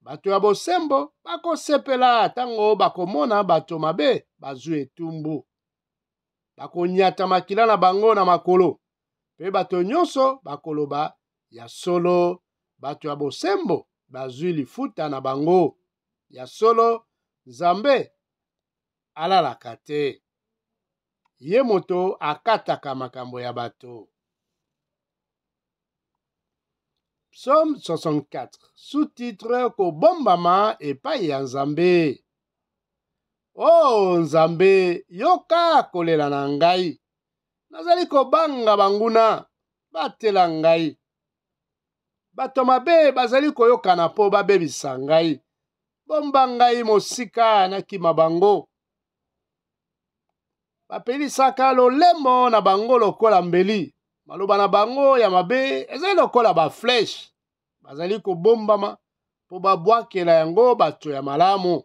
Bato ya bosembo bakosepela ntango bakomona bato mabe bazwi etumbu. Bakonyata makila na bango na makolo, mpe bato nyonso bakoloba, Ya solo, bato ya bosembo bazwi lifuta na bango. Ya solo, Nzambe alalaka te. Ye moto akataka makambo ya bato. Psaume 64, sous-titre Kobombama epai ya Nzambe. O oh, Nzambe, yoka kolela na ngai. Nazali kobanga banguna, batela ngai. Bato mabe bazali koyokana mpo babebisa ngai. Bomba ngai mosika nakima bango. Bapelisaka lolemo na bango lokola mbeli, maloba na bango ya mabe ezali lokola bafleshe. Bazali kobombama mpo babwakela yango bato ya malamu.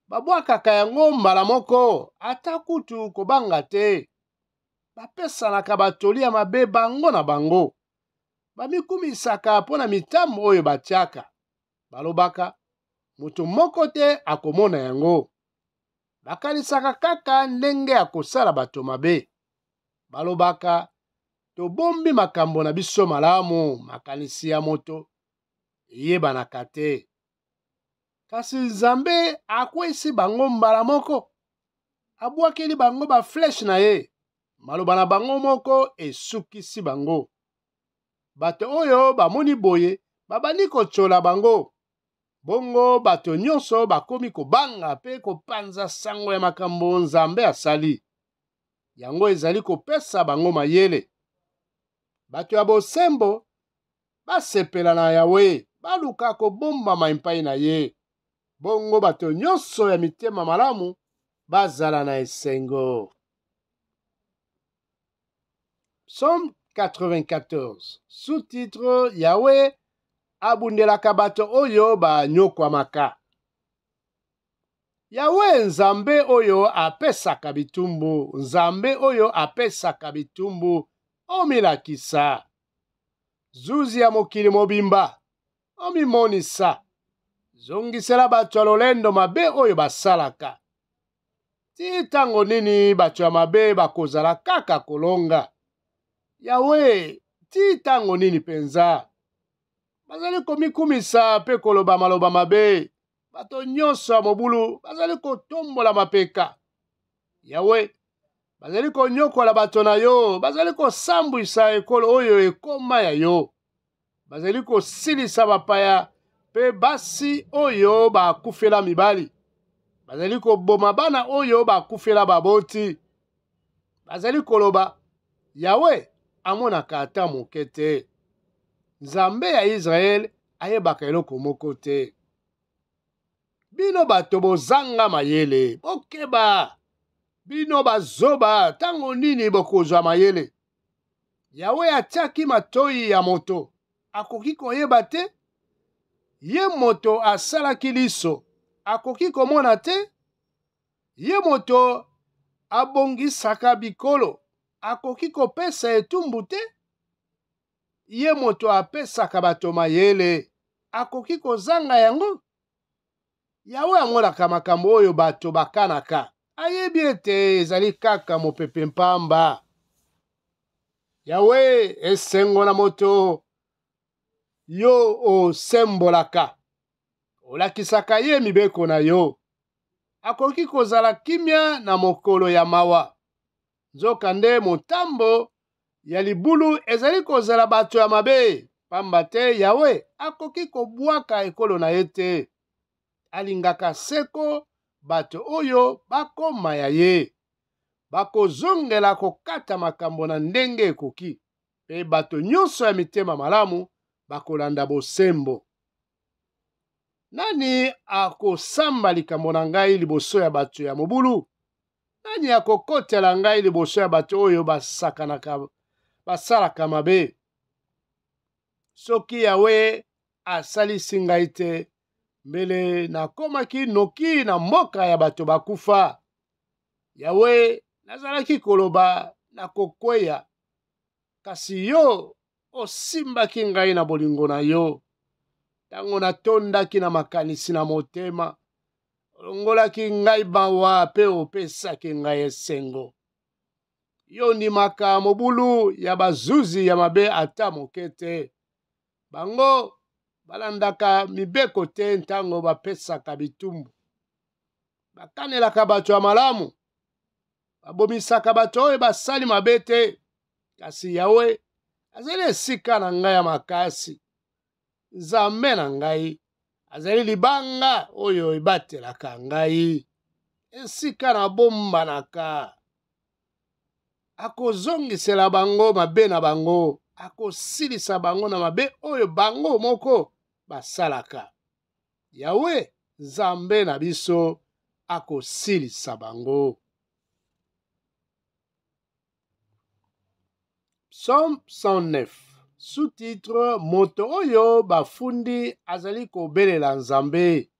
Babwakaka yango mbala moko, ata kutu kobanga te. Bapesanaka batoli ya mabe bango na bango. Bamikumisaka mpo na mitambo oyo batiaka. Balobaka, moto moko te akomona yango. Bakanisaka kaka ndenge ya kosala bato mabe. Balobaka, tobombi makambo na biso malamu, makanisi ya moto eyebanaka te. Kasi Nzambe akweisi bango mbala moko, abwakeli bango bafleshe na ye, maloba na bango moko esukisi bango. Bato oyo bamoni boye babandi kotyola bango. Bongo bato nyonso bakomi kobanga mpe kopanza sango ya makambo Nzambe asali. Yango ezali kopesa bango mayele. Bato ya bosembo basepela na Yawe, baluka kobombama epai na ye. Bongo bato nyonso ya mitema malamu bazala na esengo. Psaume 94, sous-titre Yawe abundelaka bato oyo banyokwamaka. Yawe Nzambe oyo apesaka bitumbu, Nzambe oyo apesaka bitumbu, omilakisa. Zuzi ya mokili mobimba, omimonisa. Zongisela bato ya lolendo mabe oyo basalaka. Tii ntango nini bato ya mabe bakozala kaka kolonga? Yawe, tii ntango nini mpenza? Bazali komikumisa mpe koloba maloba mabe. Bato nyonso ya mobulu bazali kotombola mapeka. Yawe, bazali konyokola bato na yo, bazali kosambwisa ekolo oyo ekoma ya yo. Bazali kosilisa bapaya mpe basi oyo bakufela mibali. Bazali koboma bana oyo bakufela baboti. Bazali koloba, Yawe amonaka ata moke te. Nzambe ya Israele ayebaka eloko moko te. Bino bato bozanga mayele, bokeba! Bino bazoba, ntango nini bokozwa mayele? Yawe atiaki matoi ya moto, akoki koyeba te? Ye moto asalaki liso, akoki komona te? Ye moto abongisaka bikolo, akoki kopesa etumbu te? Ye moto apesaka bato mayele, akoki kozanga yango? Yawe amonaka makambo oyo bato bakanaka, ayebi ete ezali kaka mopepe mpamba. Yawe, esengo na moto yo osembolaka, olakisaka ye mibeko na yo. Akoki kozala kimia na mokolo ya mawa. Nzokande motambo ya libulu ezali kozela bato ya mabe, pamba te Yawe akoki kobwaka ekolo na ye te. Alingaka seko bato oyo bakoma ya ye. Bakozongela kokata makambo na ndenge ekoki, mpe bato nyonso ya mitema malamu bakolanda bosembo. Nani akosamba likambo na ngai liboso ya bato ya mobulu? Nani akokotela ngai liboso ya bato oyo basakanaka, basalaka mabe? Soki Yawe asalisi ngai te, mbele nakomaki noki na mboka ya bato bakufa. Yawe, nazalaki koloba nakokweya, kasi yo osimbaki ngai na bolingo na yo. Ntango natondaki na makanisi na motema, olongolaki ngai mawa mpe opesaki ngai esengo. Yo ondimaka mobulu ya bazuzi ya mabe ata moke te. Bango balandaka mibeko te ntango bapesaka bitumbu. Bakanelaka bato ya malamu, babomisaka bato oyo basali mabe te. Kasi Yawe azali esika na ngai ya makasi, Nzambe na ngai azali libanga oyo ebatelaka ngai, esika nabombanaka. Akozongisela bango mabe na bango, akosilisa bango na mabe oyo bango moko basalaka. Yawe Nzambe na biso akosilisa bango. Psaume 109 sous-titre Moto oyo bafundi azali kobelela Nzambe.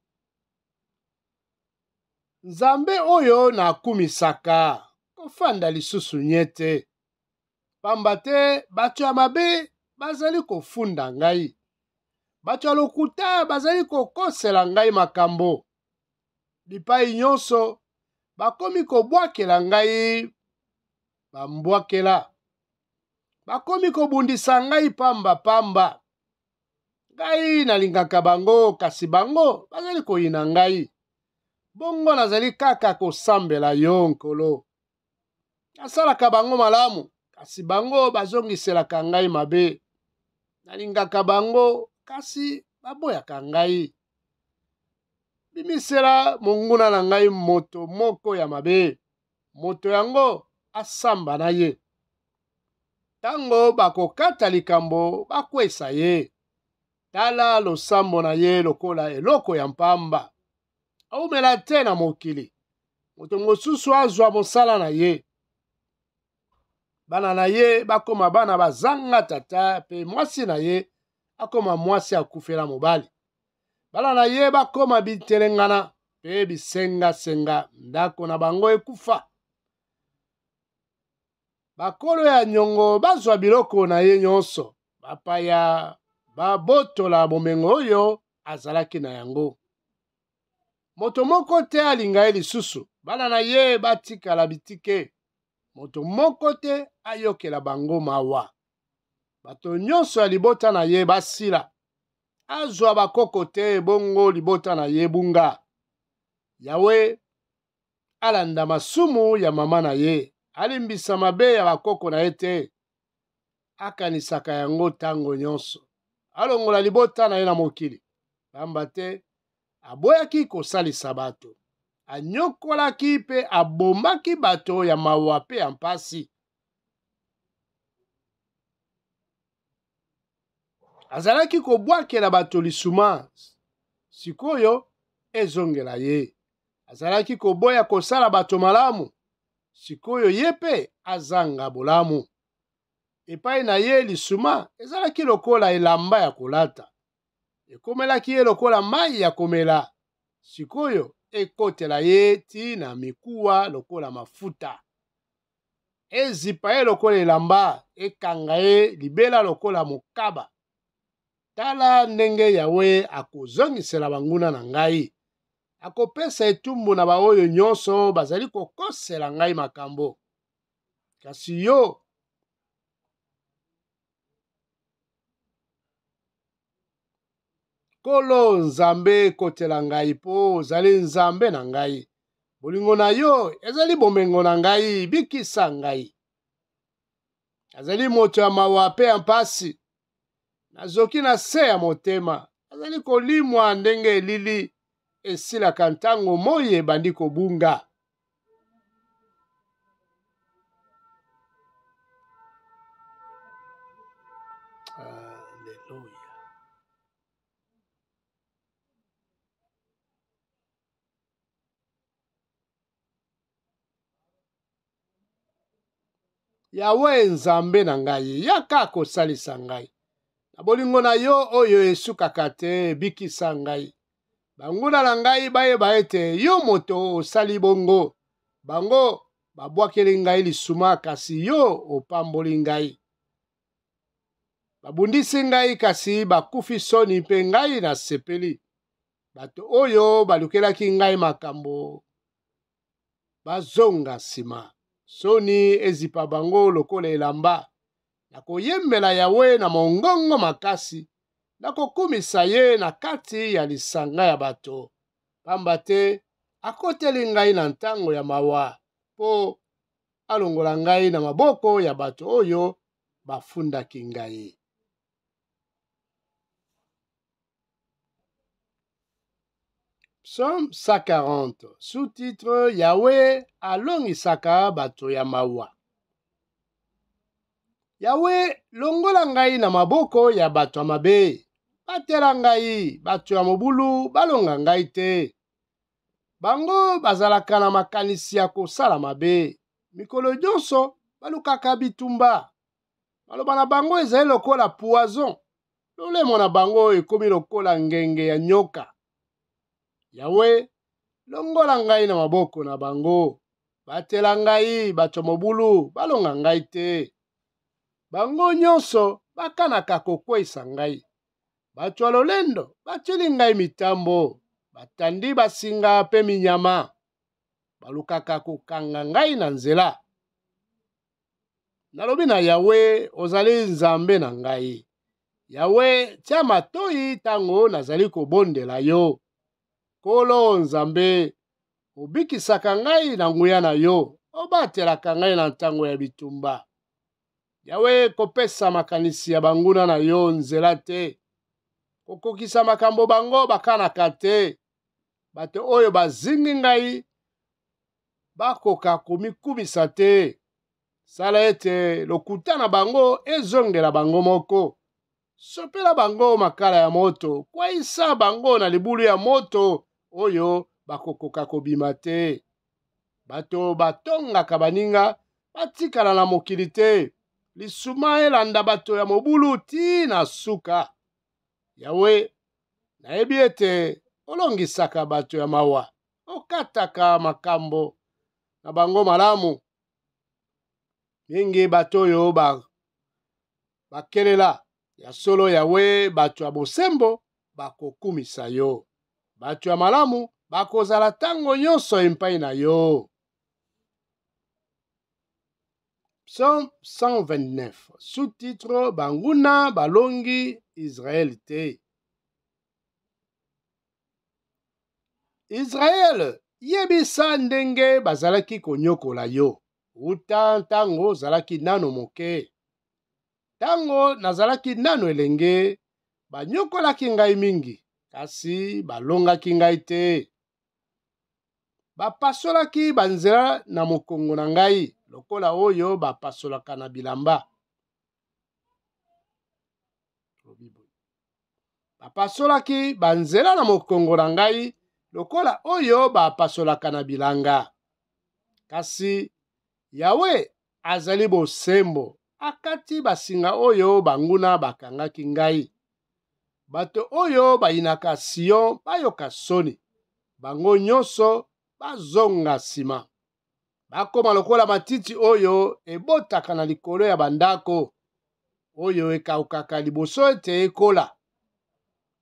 Nzambe oyo nakumisaka, kofanda lisusu nye te, pamba te bato ya mabe bazali kofunda ngai, bato ya lokuta bazali kokosela ngai makambo. Bipai nyonso bakomi kobwakela ngai bambwakela, bakomi kobundisa ngai pamba pamba. Ngai nalingaka bango, kasi bango bazali koyina ngai. Bongo nazali kaka kosambela yo, Nkolo. Nasalaka bango malamu, kasi bango bazongiselaka ngai mabe. Nalingaka bango, kasi baboyaka ngai. Bimisela monguna na ngai moto moko ya mabe, moto yango asamba na ye. Ntango bakokata likambo, bakwesa ye. Tala losambo na ye lokola eloko ya mpamba. Aumela te na mokili, moto mosusu azwa mosala na ye. Bana na ye bakoma bana bazanga tata, mpe mwasi na ye akoma mwasi akufela mobali. Bana na ye bakoma bitelengana mpe bisengasenga, ndako na bango ekufa. Bakolo ya nyongo bazwa biloko na ye nyonso, bapaya babotola bomengo oyo azalaki na yango. Moto moko te alinga ye lisusu, bana na ye batikala bitike, moto moko te ayokela bango mawa. Bato nyonso ya libota na ye basila, azwa bakoko te, bongo libota na ye ebunga. Yawe alanda masumu ya mama na ye, alimbisa mabe ya bakoko na ye te, akanisaka yango ntango nyonso. Alongola libota na ye na mokili, pamba te aboyaki kosalisa bato, anyokolaki mpe abomaki bato ya mawa mpe ya mpasi. Azalaki kobwakela bato lisuma, sikoyo ezongela ye. Azalaki koboya kosala bato malamu, sikoyo ye mpe azanga bolamu. Epai na ye lisuma ezalaki lokola elamba ya kolata, ekomelaki ye lokola mai ya komela, sikoyo ekotela ye ti na mikuwa lokola mafuta. Ezipa ye lokola elamba, ekanga ye libela lokola mokaba. Tala ndenge Yawe akozongisela banguna na ngai, akopesa etumbu na baoyo nyonso bazali kokosela ngai makambo. Kasi yo, Nkolo Nzambe, kotela ngai, mpo ozali Nzambe na ngai. Bolingo na yo ezali bomengo na ngai, bikisa ngai. Nazali moto ya mawa mpe ya mpasi, nazoki na se ya motema, nazali kolimwa ndenge elili esilaka ntango moi ebandi kobunga. Alleluia. Yawe Nzambe na ngai, yaka kosalisa ngai. Na bolingo na yo oyo esukaka te, bikisa ngai. Banguna na ngai bayeba ete yo moto osali bongo. Bango Babwakeli ngai lisuma, kasi yo opamboli ngai. Babundisi ngai, kasi bakufi soni, mpe ngai nasepeli. Bato oyo balukelaki ngai makambo bazonga nsima. Soni ezipa bango lokola elamba. Nakoyembela Yawe na mongongo makasi, nakokumisa ye na kati ya lisanga ya bato, pamba te akoteli ngai na ntango ya mawa, mpo alongola ngai na maboko ya bato oyo bafundaki ngai. Psaume 140, sous-titre Yahweh alongisaka bato ya mawa. Yahweh, longola ngai na maboko ya bato ya mabe. Batela ngai, bato ya mobulu balonga ngai te. Bango bazalaka na makanisi ya kosala mabe. Mikolo nyonso balukaka bitumba. Maloba na bango ezali lokola poison. Lolemo na bango ekomi lokola ngenge ya nyoka. Yawe, longola ngai na maboko na bango. Batela ngai, bato ya mobulu balonga ngai te. Bango nyonso bakanaka kokweisa ngai. Bato ya lolendo batieli ngai mitambo, batandi basinga mpe minyama. Balukaka kokanga ngai na nzela. Nalobi na Yawe, ozali Nzambe na ngai. Yawe, tia matoi ntango nazali kobondela yo. Nkolo Nzambe, obikisaka ngai na nguya na yo, obatelaka ngai na ntango ya bitumba. Yawe, kopesa makanisi ya banguna na yo nzela te, kokokisa makambo bango bakanaka te. Bato oyo bazingi ngai bakoka komikumisa te. Sala ete lokuta na bango ezongela bango moko. Sopela bango makala ya moto, kweisa bango na libulu ya moto oyo bakokoka kobima te. Bato batongaka baninga batikala na mokili te. Lisuma elanda bato ya mobulu tii na suka. Yawe, nayebi ete olongisaka bato ya mawa, okataka makambo na bango malamu. Mingi bato oyo bakelela ya solo, Yawe, bato ya bosembo bakokumisa yo, bato ya malamu bakozala ntango nyonso epai na yo. Psaume 129, sous-titre Banguna balongi Israël te. Israël, yebisa ndenge bazalaki konyokola yo uta ntango ozalaki nano moke. Ntango nazalaki nano elenge, banyokolaki ngai mingi, kasi balongaki ngai te. Bapasolaki banzela na mokongo na ngai lokola oyo bapasolaka na bilamba. Bapasolaki banzela na mokongo na ngai lokola oyo bapasolaka na bilanga. Kasi Yawe azali bosembo, akati basinga oyo banguna bakangaki ngai. Bato oyo bayinaka Sion bayoka soni, bango nyonso bazonga nsima. Bakoma lokola matiti oyo ebotaka na likolo ya bandako, oyo ekaukaka liboso ete ekola.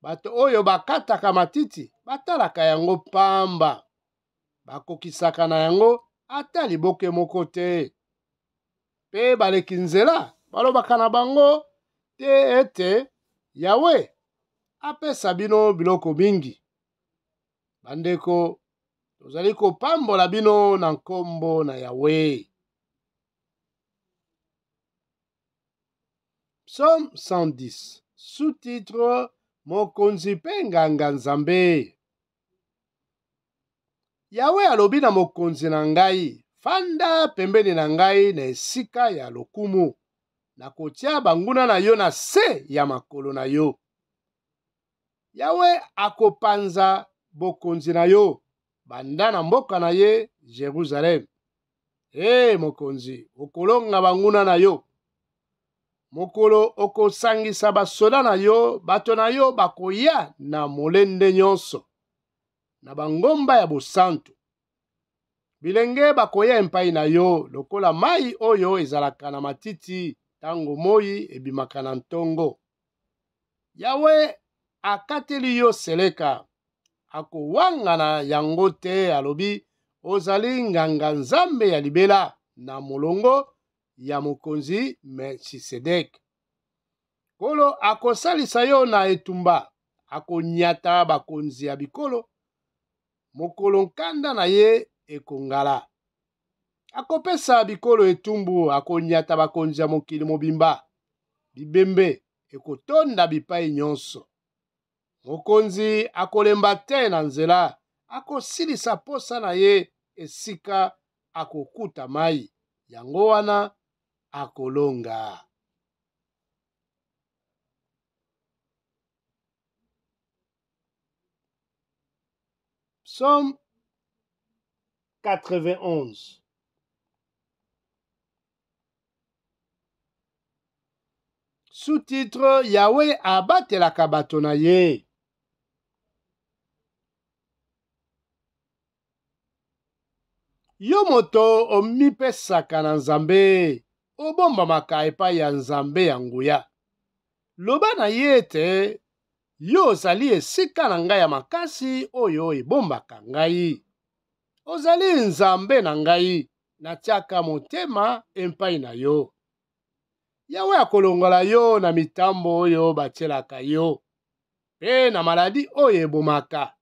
Bato oyo bakataka matiti batalaka yango pamba, bakokisaka na yango ata liboke moko te. Mpe baleki nzela balobaka na bango te ete Yawe apesa bino biloko mingi. Bandeko, tozali kopambola bino na nkombo na Yawe. Psaume 110, sous-titre Mokonzi mpe nganga Nzambe. Yawe alobi na mokonzi na ngai, fanda pembeni na ngai na esika ya lokumu. Nakotia banguna na yo na se ya makolo na yo. Yawe akopanza bokonzi na yo banda na mboka na ye Jerusalem. Ee mokonzi, okolonga banguna na yo. Mokolo okosangisa basoda na yo, bato na yo bakoya na molende nyonso na bangomba ya bosantu. Bilenge bakoya epai na yo lokola mai oyo ezalaka na matiti ntango moi ebimaka na ntongo. Yawe akateli yo seleka, akowangana yango te, alobi, ozali nganga Nzambe ya libela na molongo ya mokonzi Melchisedeke. Nkolo akosalisa yo na etumba, akonyata bakonzi ya bikolo mokolo nkanda na ye ekongala. Akopesa bikolo etumbu, akonyata bakonzi ya mokili mobimba. Bibembe ekotonda bipai nyonso. Mokonzi akolemba te na nzela, akosilisa posa na ye esika akokuta mai, yango wana akolonga. Psaume 91. Sous-titre Yahweh abatelaka bato na ye. Yo moto omipesaka na Nzambe, obombamaka epai ya Nzambe ya nguya. Loba na ye ete, Yo ozali esika na ngai ya makasi oyo ebombaka ngai. Ozali Nzambe na ngai, natiaka motema epai na yo. Yawe akolongola yo na mitambo oyo batielaka yo, mpe na maladi oyo ebomaka.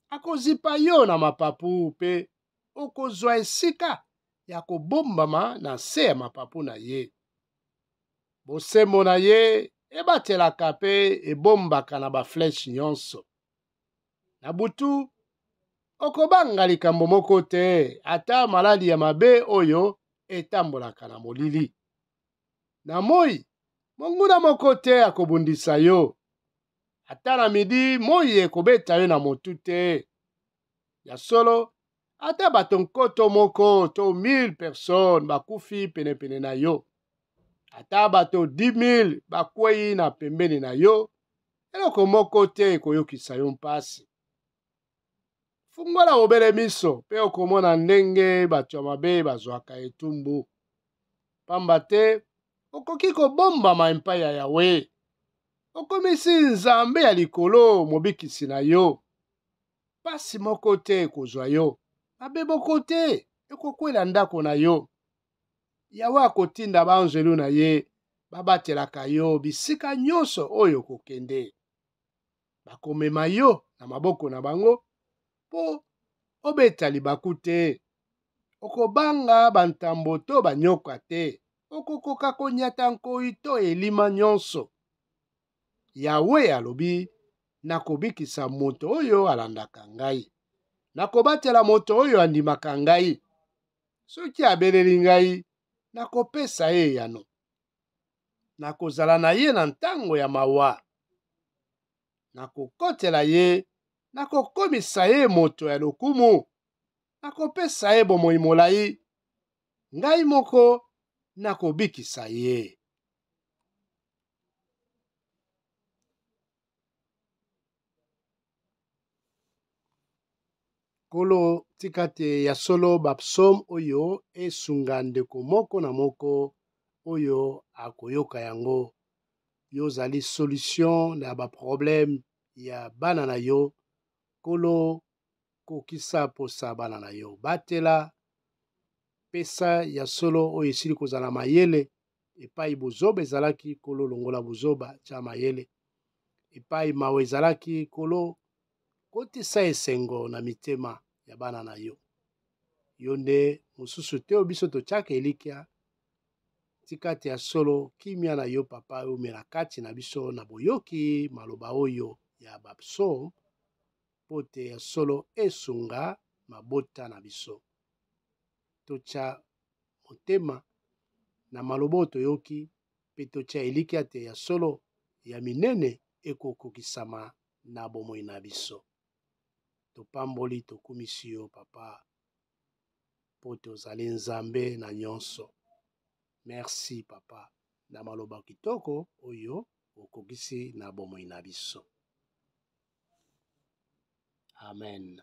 Akozipa yo na mapapu mpe okozwa esika ya kobombama na nse ya mapapu na ye. Bosembo na ye ebatelaka mpe ebombaka na bafleshe nyonso. Na butu, okobanga likambo moko te, ata maladi ya mabe oyo etambolaka na molili. Na moi, monguna moko te akobundisa yo. Ata na midi, moi ekobeta yo na motu te. Ya solo, ata bato nkoto moko to 1000 personnes bakufi penepene na yo, ata bato 10000 bakwei na pembeni na yo, eloko moko te ekoyokisa yo mpasi. Fungola bobele miso mpe okomona ndenge bato ya mabe bazwaka etumbu. Pamba te okoki kobombama epai ya Yawe, okomisi Nzambe ya likolo mobikisi na yo. Pasi moko te ekozwa yo, mabe moko te ekokwela ndako na yo. Yawe akotinda baanzelu na ye babatelaka yo bisika nyonso oyo okokende. Bakomema yo na maboko na bango mpo obeta libaku te. Okobanga bantambo to banyoka te. Okokoka konyata nkoi to elima nyonso. Yawe alobi, nakobikisa moto oyo alandaka ngai. Nakobatela moto oyo andimaka ngai. Soki abeleli ngai, nakopesa ye eyano. Nakozala na ye na ntango ya mawa. Nakokotela ye, nakokomisa ye moto ya lokumu. Nakopesa ye bomoi molai. Ngai moko nakobikisa ye. Nkolo, tika te ya solo bapsaume oyo esunga ndeko moko na moko oyo akoyoka yango. Yo ozali solution na baproblème ya bana na yo. Nkolo, kokisa posa bana na yo. Batela, pesa ya solo oyo esili kozala mayele epai bozoba ezalaki. Nkolo, longola bozoba, tia mayele. Epai mawa ezalaki, Nkolo, kotisa esengo na mitema ya bana na yo. Yo nde mosusu te oyo biso totiaka elikya. Tika te ya solo kimia na yo Papa eumela kati na biso na boyoki maloba oyo ya bapsaume, mpo te ya solo esunga mabota na biso. Totya motema na maloba oyo toyoki mpe totya elikya te ya solo ya minene ekokokisama na bomoi na biso. Topamboli, tokumisi yo Papa, mpo te ozali Nzambe na nyonso. Merci Papa na maloba kitoko oyo okokisi na bomoi na biso. Amen.